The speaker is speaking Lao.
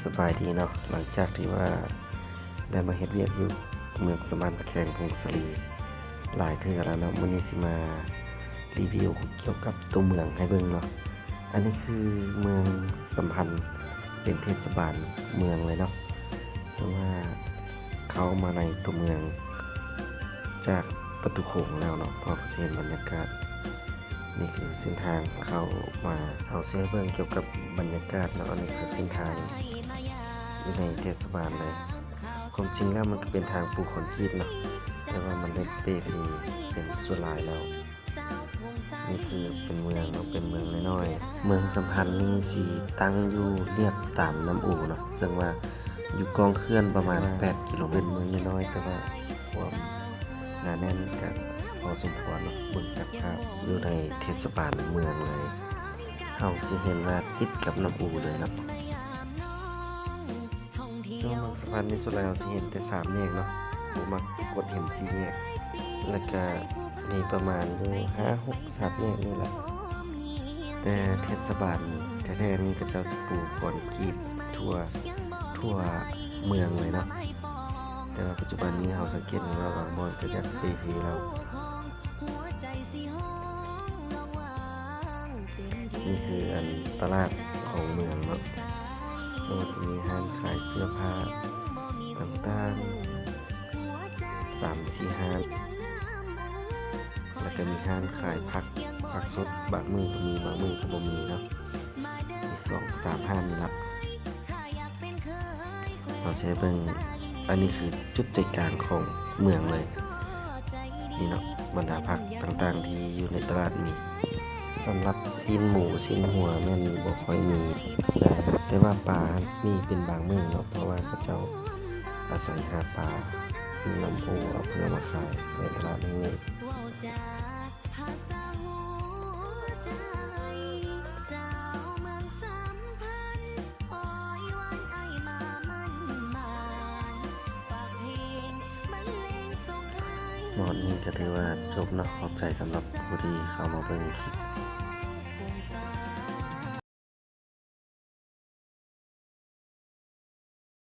ສະບາຍດີເນາະ, ຫຼັງຈາກທີ່ວ່າໄດ້ມາເຮັດວຽກຢູ່ເມືອງສຳພັນ ແຂວງຜົ້ງສາລີຫຼາຍເທື່ອແລ້ວເນາະ, ມື້ນີ້ຊິມາຣີວິວກ່ຽວກັບຕົວເມືອງໃຫ້ເບິ່ງເນາະ. ອັນນີ້ຄືເມືອງສຳພັນ ເປັນເທດສະບານເມືອງເລີຍເນາະ, ເຊິ່ງວ່າເຂົ້າມາໃນຕົວເມືອງຈາກປະຕູໂຂງແລ້ວເນາະ, ເຮົາກໍຊິເຫັນບັນຍາກາດ. ນີ້ຄືເສັ້ນທາງເຂົ້າມາ, ເຮົາຊິໃຫ້ເບິ່ງກ່ຽວກັບບັນຍາກາດເນາະ. ອັນນີ້ຄືເສັ້ນທາງຢູ່ໃນເທດສະບານເລີຍ. ຄວາມຈິງແລ້ວມັນກໍເປັນທາງປູຄອນກຣີດເນາະ, ແຕ່ວ່າມັນໄດ້ເປເພເປັນສ່ວນຫຼາຍແລ້ວ. ນີ້ຄືເປັນເມືອງເນາະ, ເປັນເມືອງນ້ອຍໆ. ເມືອງສຳພັນນີ້ຊິຕັ້ງຢູ່ລຽບຕາມນ້ຳອູເນາະ, ເຊິ່ງວ່າຢູ່ກ້ອງເຂື່ອນປະມານແປດກິໂລແມັດ. ເປັນເມືອງນ້ອຍໆ ແຕ່ວ່າຄວາມໜາແໜ້ນກໍພໍສົມຄວນເນາະ, ເບິ່ງຈາກພາບຢູ່ໃນເທດສະບານເມືອງເລີຍ. ເຮົາຊິເຫັນວ່າຕິດກັບນ້ຳອູເລີຍເນາະ. ເຊິ່ງເມືອງສຳພັນນີ້ສ່ວນຫຼາຍເຮົາຊິເຫັນແຕ່ສາມແຍກເນາະ, ບໍ່ມັກກວດເຫັນສີ່ແຍກ, ແລ້ວກະມີປະມານຢູ່ຫ້າຫົກສາມແຍກນີ້ແຫຼະ. ແຕ່ເທດສະບານແທ້ໆນີ້ ເຂົາເຈົ້າຊິປູຄອນກຣີດທົ່ວ ທົ່ວເມືອງເລີຍເນາະ, ແຕ່ວ່າປັດຈຸບັນນີ້ເຮົາສັງເກດເຫັນວ່າບາງບ່ອນກໍຢາກເປເພແລ້ວ. ນີ້ຄືອັນຕະຫຼາດຂອງເມືອງເນາະ, ເຊິ່ງວ່າຈະມີຮ້ານຂາຍເສື້ອຜ້າຕ່າງໆ ສາມສີ່ຮ້ານ, ແລ້ວກໍມີຮ້ານຂາຍຜັກ ຜັກສົດ, ບາງມື້ກໍມີ ບາງມື້ກໍບໍ່ມີເນາະ, ມີສອງສາມຮ້ານນີ້ລະ. ເຮົາຊິໃຫ້ເບິ່ງ, ອັນນີ້ຄືຈຸດໃຈກາງຂອງເມືອງເລີຍ ນີ້ເນາະ, ບັນດາຜັກຕ່າງໆທີ່ຢູ່ໃນຕະຫຼາດມີ. ສຳລັບຊີ້ນໝູ ຊີ້ນງົວແມ່ນບໍ່ຄ່ອຍມີໄດ້, ແຕ່ວ່າປາມີເປັນບາງມື້ເນາະ, ເພາະວ່າເຂົາເຈົ້າອາໄສຫາປານຳໂອ ເອົາເພື່ອມາຂາຍໃນຕະຫຼາດແຫ່ງນີ້. ຮອດນີ້ກໍຖືວ່າຈົບເນາະ, ຂອບໃຈສຳລັບຜູ້ທີ່ເຂົ້າມາເບິ່ງຄລິບ